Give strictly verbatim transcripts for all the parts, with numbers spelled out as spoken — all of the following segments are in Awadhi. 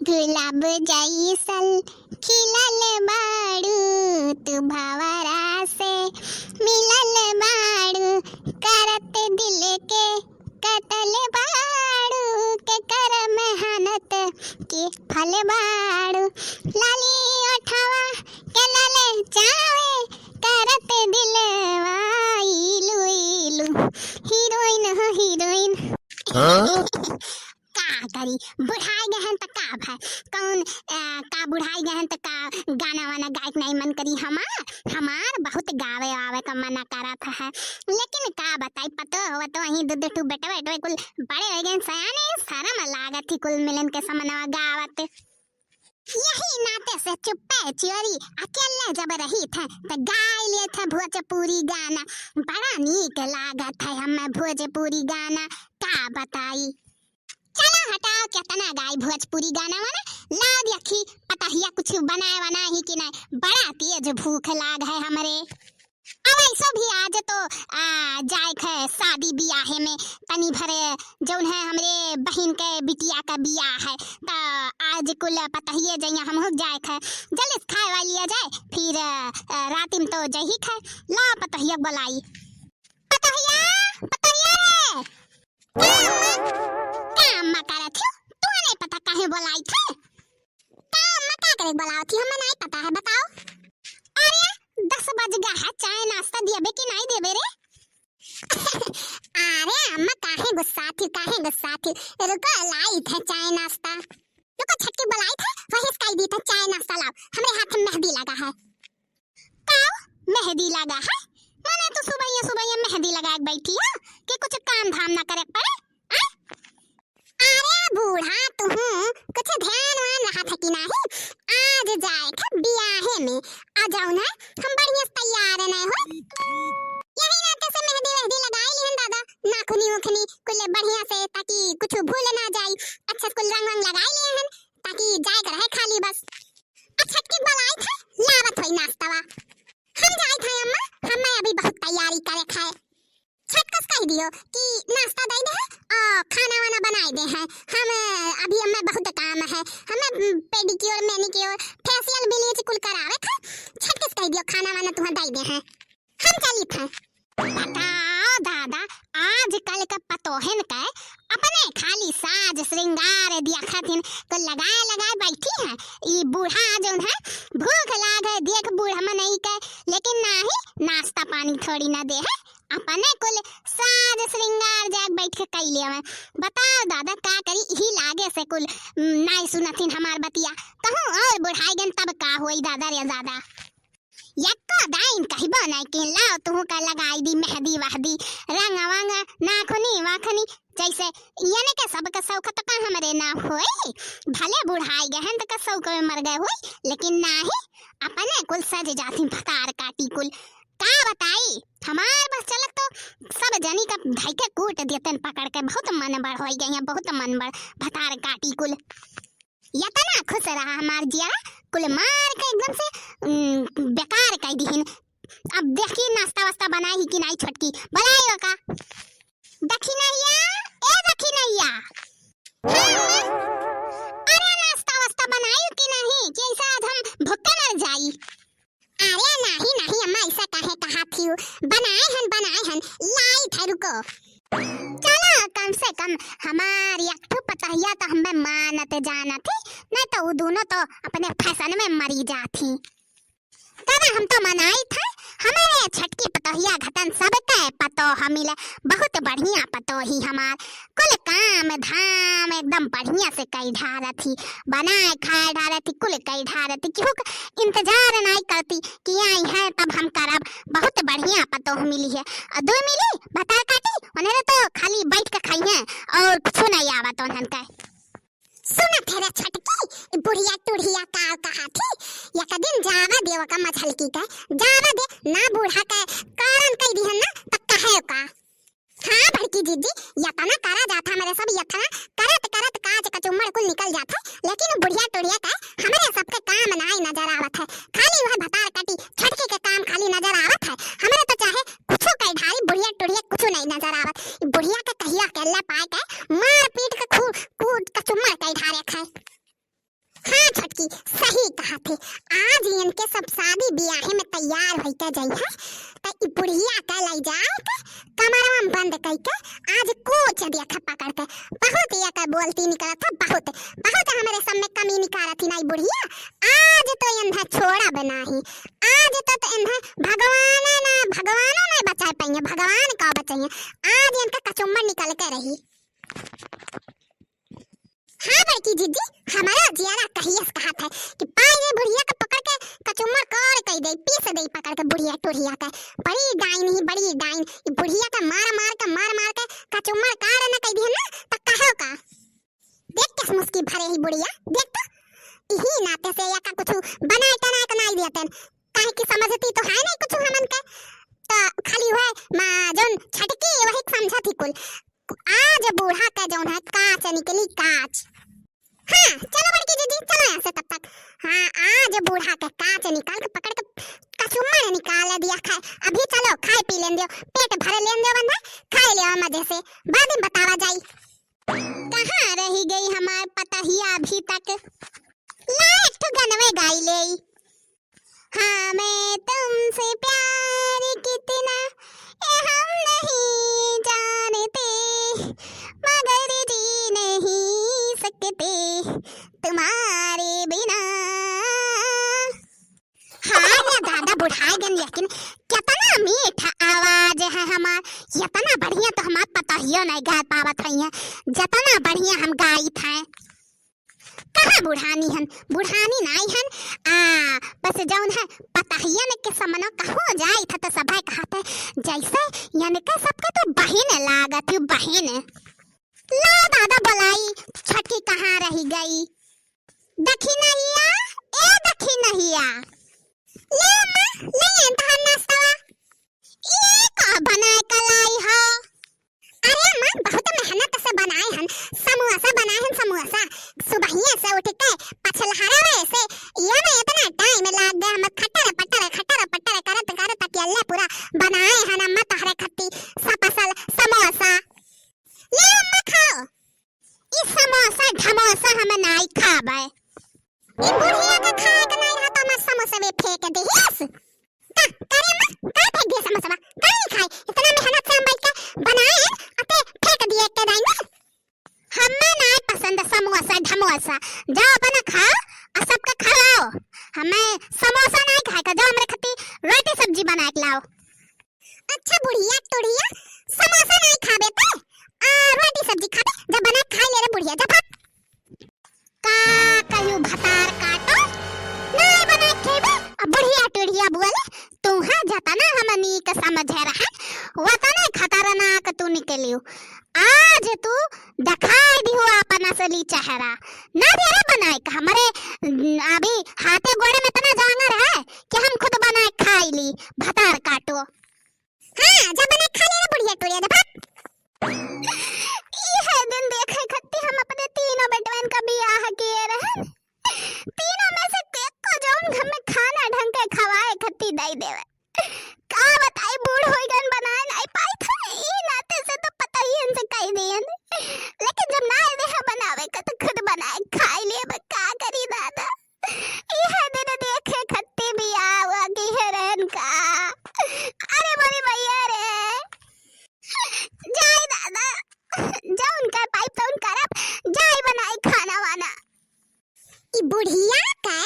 गुलाब जइसन खिलल बाड़ू, तू भंवरा से मिलल बाड़ू, करत दिल के कतल बाड़ू, केकर मेहनत के फल बाड़ू। लाली ओठवा के लाल चावे, करत दिलवा इलू इलू। हीरोइन हो हीरोइन। हाँ? का करी, बुढ़ाई गए हैं त का भय? कौन, अ, का बुढ़ाई गए हैं त का गाना वाना गाए के नहीं मन करी? हमार, हमार बहुत गावे आवे का मन करत है, लेकिन का बताई, पतो हो तो वहीं दो दो ठू बेटवे, बेटवे कुल बड़े हो गए, सयाने, शर्म लागत ही कुल मिलन के समनवा गावत। यही नाते से चुप्पे चोरी अकेले जब रही थे, त गाय लिए थे भोजपुरी गाना। बड़ा नीक लागत है हमें भोजपुरी गाना, का बताई। चलो हटाओ, केतना गाई भोजपुरी गाना वाना। लाओ देखी, पतहिया कुछ बनाए वाना ही कि नहीं, बड़ा तेज भूख लाग है हमरे। अब ऐसो भी आज तो, आ, जाए खे शादी बियाहे में, तनी भरे जौन है हमरे बहिन के बिटिया का बियाह है, त आज कुल पतहिए जइया हमहू जाए खे, जल्दी से खाए वाली आ जाए, फिर, आ, रात में तो जही खे। ला पतहिया बोलाई, पतहिया, पतहिया रे। का अम्मा, का अम्मा करत हो? तू नहीं पता काहे बोलाई थे? का अम्मा का करे बोलावत ही, हमें नहीं पता है, बताओ। अरे, दस बज गया है, चाय नाश्ता दियाबे कि नहीं देबे रे? अरे अम्मा, काहे गुस्सा थी, काहे गुस्सा थी? रुको, लाई थे चाय नाश्ता। रुको, छटकी बोलाई थे, वही से कही दी थे, चाय नाश्ता लाओ, हमरे हाथ में मेहंदी लगा है। काओ, मेहंदी लगा है? मने तू सुबहिया सुबहिया मेहंदी लगा के बैठी है कि कुछ काम धाम ना करे पड़े? आ? अरे बूढ़ा, तुहूँ कुछ ध्यान वान रहा था कि नाही? आज जाए थे बियाहे में, आ जाओ ना, हम बढ़िया से तैयार नहीं हो। यही नाते से मेहंदी वेहंदी लगाई लिहन दादा, नाखुनी उखनी कुल बढ़िया से, ताकि कुछ भूल ना जाई। अच्छा से कुल रंग वंग लगाई लिहन, ताकि जाए के रहे खाली बस। आ छटकी बोलाई थे, लावत होई नाश्तावा। हम जाए थे अम्मा, हमें अभी बहुत तैयारी करे थे। छटकस कह दियो कि नाश्ता दे दे हैं और खाना वाना बनाए दे हैं। हम, अभी हमें बहुत काम है, हमें, उम, pedicure, manicure, facial, bleach कुल करावे थे। छटकस कह दियो खाना वाना तुम्हें दे दे हैं, हम चली थे। बताओ दादा, आजकल के पतोहन के अपने खाली साज श्रृंगार दिया खातिन तो लगाए लगाए बैठी हैं। ई बूढ़ा जौन है, भूख लाग है, देख बूढ़ा मनई के, लेकिन नाही, नाश्ता पानी थोड़ी ना दे है। अपने कुल साज श्रृंगार जाग बैठ के कई लेवे। बताओ दादा, का करी, इही लागे से कुल, उम, नाई सुनथिन हमार बतिया। कहूँ और बुढ़ाई गन तब का होई दादा रे दादा। यक्को दाइन कहिबो नाई कि लाओ तुहू का लगाई दी मेहंदी वहदी, रंग वंग, नाखुनी वाखनी, जैसे यने के सबके शौक तो का हमरे ना होई। भले बुढ़ाई गए हैं तो का शौक में मर गए होई, लेकिन नाही, अपने कुल सज जाती भतार काटी कुल। का बताई, हमार बस चलत तो सब जनी का धई के कूट देतन पकड़ के। बहुत मन बड़ होई गई है, बहुत मन बड़ भतार काटी कुल। यतना खुश रहा हमार जियरा, कुल मार के एकदम से, उम, बेकार कर दिहिन। अब देखी नाश्ता वास्ता बनाई ही कि नाई छोटकी, बोलाई ओका। दखिनैया, ए दखिनैया। हाँ, अरे नाश्ता वास्ता बनाई कि नहीं, कि ऐसा आज हम भूखे मर जाई। अरे नाही, नाही अम्मा, ऐसा काहे कहा थी? बनाए हन, बनाए हन, लाई थे, रुको। चलो, कम से कम हमार एक ठो पतहिया तो हमें मानत जानत ही, नहीं तो उ दोनों तो अपने फैशन में मरी जात ही। दादा, हम तो मनाई थे, हमारे छटकी पतोहिया घटन सबके पतोह मिले, बहुत बढ़िया पतोही हमार। कुल काम धाम एकदम बढ़िया से कई ढारत ही, बनाए खाए ढारत ही, कुल कई ढारत ही, केहू के इंतजार नाई करती कि आई है तब हम करब। बहुत बढ़िया पतोह मिली है। और दो मिली भतार काटी, उन्हें तो खाली बैठ के खाई है और कुछ नहीं आवत उन्हन के। सुनत है रे छटकी, ई बुढ़िया टुढ़िया का कहा थी, एक दिन जावा दे ओका मझलकी के, जावा दे ना, बूढ़ा के कारण कई दिहन ना, त कहे का। हाँ बड़की जीजी, यतना करा जात है हमरे सब, यतना करत करत काज कचुम्मड़ कुल निकल जात है, लेकिन उ बुढ़िया टुढ़िया का हमरे सबके काम नाई नजर आवत है। खाली वह भतार काटी छटकी के काम खाली नजर आवत है। हमरे तो चाहे कुछो कई ढारी, बुढ़िया टुढ़िया कुछो नाई नजर आवत। ई बुढ़िया के कहिया अकेले पाए के मार पीट के खूब कूट कचुम्मड़ कई ढारे खाए। हाँ छोटकी, सही कहत है। आज इनके सब शादी बियाहे में तैयार होइके जइहैं, त ई बुढ़िया के लइ जाइके कमरवा में बंद कइके आज कूच दिया था पकड़ के। बहुत एकर बोलती निकलत है, बहुत, बहुत हमरे सब में कमी निकालत ही नाई बुढ़िया। आज तो इन्हें छोड़ब नाहीं, आज तो, तो इन्हें भगवान ना, भगवान ना बचाए पाइहैं, भगवान का बचाइहैं। आज इनका कचुम्बर निकल के रही। हाँ बड़की जिज्जी, हमारा जियरा कहियस कहत है कि पाई रे बुढ़िया के पकड़ के कचुम्बर कर कई दे, पीस दे पकड़ के बुढ़िया टुढ़िया के। बड़ी डाइन ही, बड़ी डाइन। ई बुढ़िया के मार मार के, मार मार के कचुम्बर कर न कई दिहन ना, त कहो का? देख के मुस्की भरे ही बुढ़िया, देख तो। इही नाते से या का कुछ बनाए टनाए के नाई दियतन। काहे कि समझती तो है नहीं कुछ हमन के। त खाली हुए माँ जौन छटकी वही समझत ही कुल। आज बूढ़ा के जौन है काच निकली काच। हाँ, चलो बड़की दीदी, चलो यहाँ से तब तक। हाँ, आज बूढ़ा के काच निकाल के पकड़ के कचुम्बर निकाल दिया खाए। अभी चलो, खाए पी लेन दियो, पेट भरे लेन दियो बंदा, खाए लियो मजे से, बाद में बतावा जाई। कहाँ रही गई हमार पतहिया अभी तक? ला, एक ठो गनवे गाई लेई। हाँ, मैं तुमसे प्यार कितना, ये हम नहीं जानते, मगर जी नहीं सकते तुम्हारे बिना। हाँ, ये दादा बुढ़ाए गन, लेकिन कितना मीठा आवाज है हमार, इतना बढ़िया तो हमार पतहियो नहीं गा पावत है, जितना बढ़िया हम गाइत हैं। कहाँ बुढ़ानी हन, बुढ़ानी नाई हन। आ, बस जौन है, पतहियन के समनो कहो जाई था तो सभे कहत है, जैसे यनके सबके तो बहिन लागत है, बहिन। ला दादा बोलाई, छटकी कहाँ रही गई? दखिनहिया, ए दखिनहिया। ले अम्मा, ले तहार नाश्तवा। ई का बनाए के लाई हो? अरे अम्मा, बहुत मेहनत से बनाए हन, समोसा बनाए हन, समोसा। सुबहिए से उठ के पछलहरवे से ये में इतना टाइम लाग गया, हम खटर पटर, खटर पटर करत करत अकेले पूरा बनाए हन अम्मा तोहरे खत्ती स्पेशल समोसा। ले अम्मा खाओ। ई समोसा ढमोसा हम नाई खाबे। ई बुढ़िया के खाए के नाई रहा तो हमार समोसवे फेंक दिहिस। का, का रे अम्मा, का फेंक दिया समोसवा? का नहीं खाए? इतना मेहनत से हम बैठ के बनाए, अते फेंक दिए के दाई ना। हमें नाई पसंद समोसा ढमोसा। जाओ अपना खाओ और सबका खवाओ। हमें समोसा नाई खाए का, जाओ हमरे खत्ती रोटी सब्जी बनाए के लाओ। अच्छा बुढ़िया टुढ़िया, समोसा नाई खाबे ते? आ, रोटी सब्जी खाबे? जब बना खाई ले रे बुढ़िया, जब भाग। का कहियो भतार काटो, नाई बना खेबे? अब बुढ़िया टुढ़िया बोले, तू है जतना हम नीक समझे रहे, वतने खतरनाक तू निकलियो। आज तू दिखाई दिहो अपन असली चेहरा। ना रे रे बनाए का हमरे, अभी हाथे गोड़े में इतना जांगर है कि हम खुद बनाए खाई ली, भतार काटो। हाँ, जा बना खा ले रे बुढ़िया टुढ़िया, जा भाग। ई है दिन देखे खत्ती हम अपने तीनों बेटवन का बियाह किए रहे। तीनों में से एको जौन घर में खाना ढंग के खवाए खत्ती दई देवे। का बताई, बूढ़ होई गन बनाए नाई पाई था, ई नाते से तो पता ही इनसे कही दियन। लेकिन जब ना दे बनावे का तो खुद बनाए खाई ले, अब का करी दादा। इहे दिन देखे खत्ती बियाह हुआ की हेरन का। अरे मोरी भैया रे। जाई दादा, जौन कर पाइब तौन करब, जाई बनाई खाना वाना। ई बुढ़िया के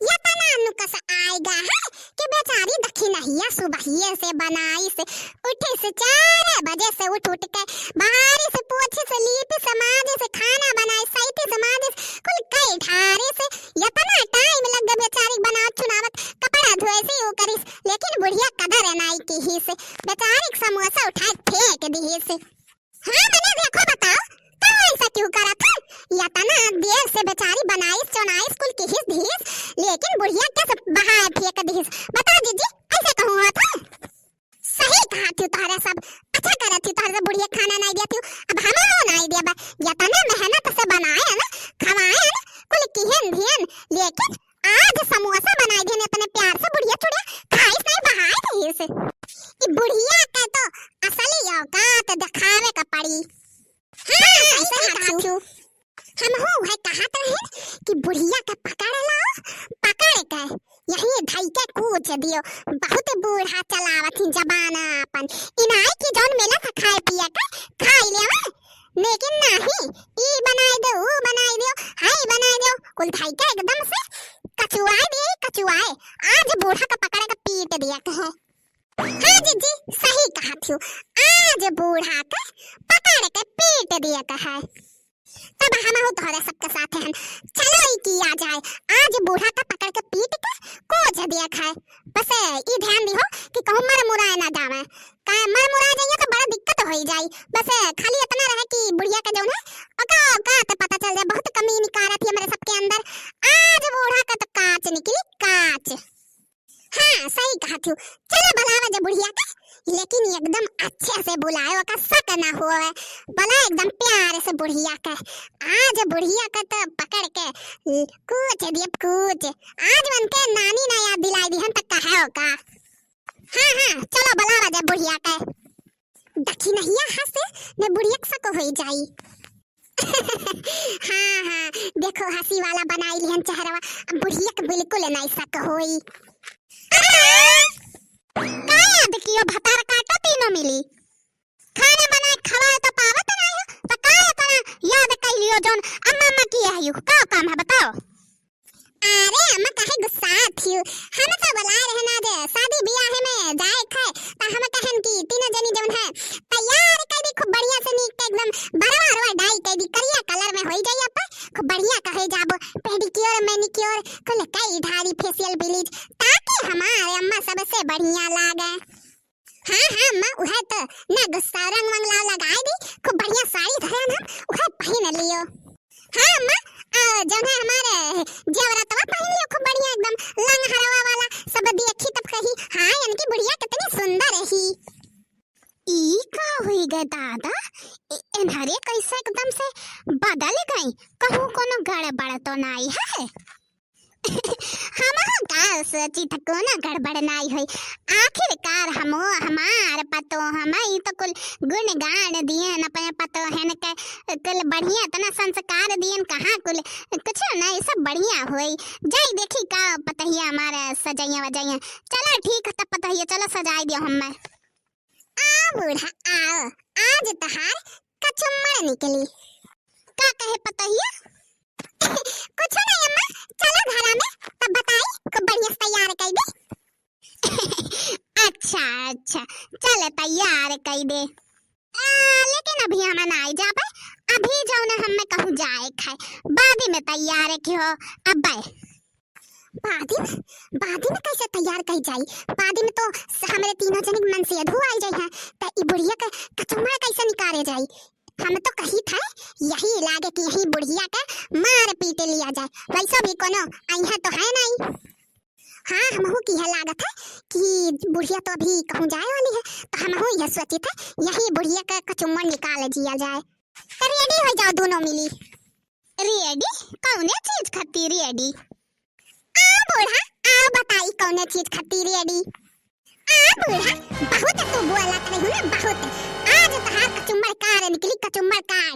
यतना नुकस आएगा है कि बेचारी दखिनहिया सुबहिए से बनाइस, उठिस चार बजे से उठ उठ के बहारिस, पोछिस, लीपिस, माजिस, खाना बनाइस, सैतिस, माजिस, कुल कई ठारिस। यतना टाइम लग गए बेचारी बनावत चुनावत, कपड़ा धोइस, ऊ करिस, लेकिन बुढ़िया कदर नाई किहिस, बेचारी के समोसा उठाए फेंक दिहिस। हाँ, मने देखो बताओ, का ऐसा क्यों करत है? यतना देर से बेचारी बनाइस, चोनाइस, कुल किहिस दिहिस, लेकिन बुढ़िया कैसे बहाए फेंक दिहिस? बताओ जीजी, ऐसे कहूँ होत है? सही कहा थी तोहरे सब, अच्छा करत थी तोहरे सब बुढ़िया खाना नहीं दिया थी। अब हम हो नहीं दिया बा, यतना मेहनत से बनाए है ना, खवाए है ना, कुल किहन धियन, लेकिन आज समोसा बनाई देने इतने प्यार से बुढ़िया चुड़िया खाइस नहीं बहाए दिहिस। ई बुढ़िया के तो असली औकात दिखावे का पड़ी। हाँ, सही कहा थू। हमहू उहे कहत रहे कि बुढ़िया के पकड़ लो, पकड़ के यही धई के कूच दियो। बहुत बूढ़ा चलावत ही जबाना आपन। इनाई की जौन मिलत है खाए पिए के, खाई लेवे, लेकिन नाही, ई बनाई दो, ऊ बनाई दो, हाई बनाई दो, कुल धई के एकदम से कचुआए दिए, कचुआए। आज बूढ़ा के पकड़ के पीट दिया कहे। हाँ जीजी, सही कहत हूँ, आज बूढ़ा के पकड़ के पीट दिया कहे। तब हमहू तोहरे सबके साथे हन। चलो ई किया जाए, आज बूढ़ा का पकड़ के पीट के कोच दिया खाए। बस ई ध्यान दिहो कि कहूँ मर मुराए ना जावे। का मर मुराए जाइए तो बड़ा दिक्कत होई जाई। बस खाली इतना रहे कि बुढ़िया के जौन है, ओका औकात पता चल जाए। बहुत कमी निकारत ही हमरे सबके अंदर। आज बूढ़ा का तो काच निकली, काच। हाँ, सही कहत हूँ। चलो बुलावा जा बुढ़िया के, लेकिन एकदम अच्छे से बुलाओ, ओका शक ना होवे। बुला एकदम प्यार से बुढ़िया के। आज बुढ़िया के तो पकड़ के ल-, कूच दियब कूच। आज उनके नानी ना याद दिलाई दिहन त कहे ओका। हाँ, हाँ, चलो बुलावा जा बुढ़िया के। दखिनहिया हंसे ने बुढ़िया के शक होई जाई। हाँ, हाँ, देखो हंसी वाला बनाई लिहन चेहरवा, अब बुढ़िया के बिल्कुल नाई शक होई। का याद कियो भतार काटो तीनों मिली? खाना बनाए खवाए तो पावत नाई हो, तो का इतना याद कई लियो जौन अम्मा अम्मा किया है यू? का काम है बताओ? अरे अम्मा काहे गुस्सात हियो? हम तो बुलाए रहे ना जे शादी बियाह में जाए थे, त हम कहन कि तीनों जनी जौन है तैयार कई दी खूब बढ़िया से नीक के एकदम बरवा रवा डाई कई दी करिया कलर में होई जाई अपन खूब बढ़िया कहे जाबो pedicure manicure कुल कई धारी facial bleach ताकि हमारे अम्मा सबसे बढ़िया लागे। हाँ, हाँ, अम्मा, उहे तो, ना गुस्सा, रंग वंग ला लगाए दी, खूब बढ़िया साड़ी धरन हम, उहे पहिन लियो। हाँ, अम्मा, आ, जौन है हमारे जेवरतवा पहिन लियो, खूब बढ़िया एकदम लंग हरवा वाला, सब देखी तब कही, "हाँ, इनकी बुढ़िया कितनी सुंदर रही।" ई का हुई गए दादा, ए-, एन्हरे कैसे एकदम से बदल गई, कहूँ कोनो गड़बड़ तो नाई है? हमहू का सोची त कोनो गड़बड़ नाई होई। आखिरकार हमो हमार पतोह, हमई तो कुल गुणगान दियन अपने पतोहन के, कुल बढ़िया इतना संस्कार दियन, कहाँ कुल कुछ नहीं, सब बढ़िया होई। जाई देखी का पतहिया हमार सजइया वजइया। चलो ठीक है तब पतहिया, चलो सजाई दियो हमें। आ बूढ़ा आओ, आज तहार कचुम्मड़ निकली। का कहे पतोहिया? कुछ नहीं अम्मा, चलो घरा में, तब बताई, खूब बढ़िया से तैयार कई दे। अच्छा, अच्छा, चल तैयार कई दे। आ, लेकिन अभी हम नाई जाबे, अभी जौन हमें कहूँ जाए खाए, बाद में तैयार के हो, अब्बे। बादी में, बादी में कैसे तैयार कई जाई? बादी में तो स-, हमरे तीनों जने के मन से अधू आई जाई है, त ई बुढ़िया के कचुम्मड़ कैसे निकारे जाई? हम तो कही थे, यही लागे कि यही बुढ़िया के मार पीट लिया जाए, वैसे भी कोनो अइहा तो है नहीं। हाँ, हमहू की है लागत है कि बुढ़िया तो अभी कहूँ जाए वाली है, तो हमहू यह सोची थे, यही बुढ़िया के कचुम्मड़ निकाल जिया जाए। तो ready हो जाओ दोनों मिली। Ready? कौने चीज खातिर ready? आ बूढ़ा, आ बताई कौने चीज खातिर ready? आ बूढ़ा, बहुत तू बोलत रही ना, बहुत। आज तहार कचुम्मड़ कार निकली, कचुम्मड़ कार।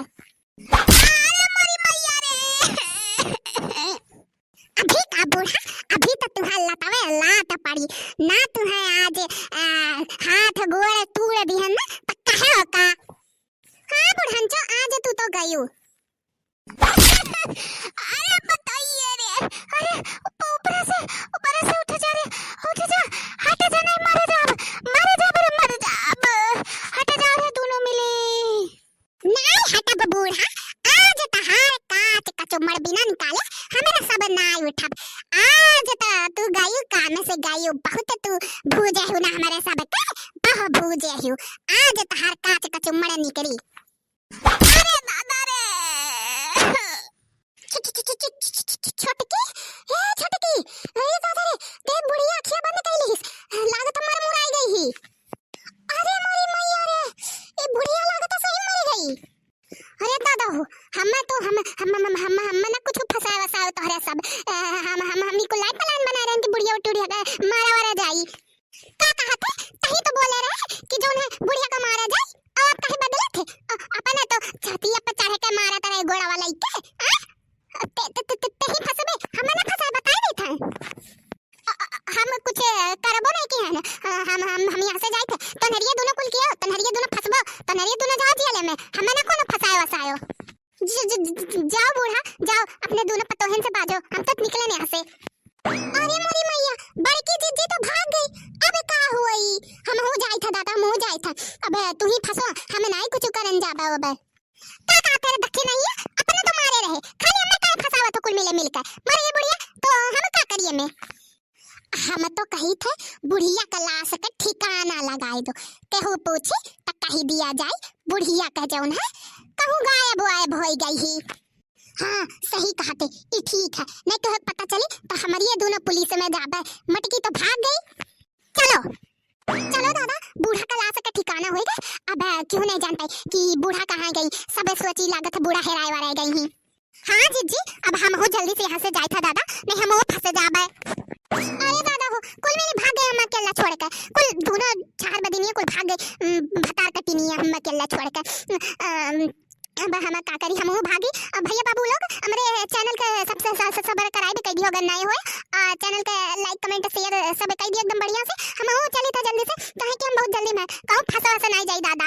अरे मोरी मैया रे। अभी का बूढ़ा, अभी तो तुहार लतवे लात पड़ी, ना तुहे आज, आ, हाथ गोड़ तोड़ दिहन ना, तो कहे हो का? हाँ बुढ़नचो, आज तू तो गयू। अरे बताइए रे, अरे ऊप-, ऊपर से, ऊपर से उठ जा रे, उठ जा, हट जा, नहीं मर जाब, मर जाब रे, मर जाब, हट जा रे दोनों मिली। नाई हटब बूढ़ा, आज तहार काच कचुम्मड़ बिना निकाले हमरा सब नाई उठब। आज त तू गयू काम से गयू, बहुत तू भूजे हू ना हमरे सब के, बहु भूजे हू। आज तहार काच कचुम्मड़ निकली। अरे दादा रे। छु-, छु-, छु-, छु-, छु-, छु-, छु-, छु-, छोटकी, ए छोटकी, ए दादा रे, देख बुढ़िया अखिया बंद कर लीस, लागत मर मुराई गई ही। अरे मोरी मैया रे, ए बुढ़िया लागत सही मर गई। अरे दादा हो, हम तो, हम, हम, हम, हम, हम ना कुछ फंसाए वसाए तोहरे सब, ए, हम, हम, हम ई कुल लाई plan बनाए रहन कि बुढ़िया टुढ़िया के मारा वारा जाई। का कहत है? तही तो बोले रहे कि जौन है बुढ़िया का मारा जाए, और आप कहे बदलत है? अ-, अपने तो छतिया पर चढ़ के मारत रहे गोड़वा लइके, आ? ते, ते, ते, ते, तही तोहन से बाजो, हम तो निकले नहीं यहाँ से। अरे मोरी मैया, बड़की जिज्जी तो भाग गई, अब का हुई? हमहू जाई था दादा, हमहू जाई था। अब तू ही फंसो, हमें नाई कुछ करन जाबे अब। का, का करे दखी नहीं है, अपने तो मारे रहे, खाली हमें काहे फंसावत हो कुल मिले मिलकर? मर गई बुढ़िया, तो हम का करिए में? हम तो कही थे, बुढ़िया का लाश का ठिकाना लगाए दो, केहू पूछी तो कही दिया जाए, बुढ़िया का जौन है, कहूँ गायब वायब होई गई ही। हाँ, सही कहते, ई ठीक है, नहीं तो पता चली तो हमारी ये दोनों पुलिस में जाबे, मटकी तो भाग गई। चलो, चलो दादा, बूढ़ा का लाश का ठिकाना होई गए। अब, अ, क्यों नहीं जानते कि बूढ़ा कहाँ गई, सब सोची लागत है बूढ़ा हेराए वाराए गई ही। हाँ जिज्जी, अब हमहू जल्दी से यहाँ से जाए था दादा, नहीं हमहू फंसे जाबे। अरे दादा हो, कुल मिली भाग गए हम अकेला छोड़ के, कुल दोनों चार बदिनिया कुल भाग गए, उम, भतार कटिनिया हम अकेला छोड़ के। अम, अब हम का करी, हमहू भागी। अब भैया बाबू लोग, हमरे channel के subscribe कर दियो अगर नए होए, आ channel के like, comment, share सब कर दियो एकदम बढ़िया से। हमहू चली था जल्दी से, काहे कि हम बहुत जल्दी में कहूँ फंसा फंसा नहीं जाई दादा।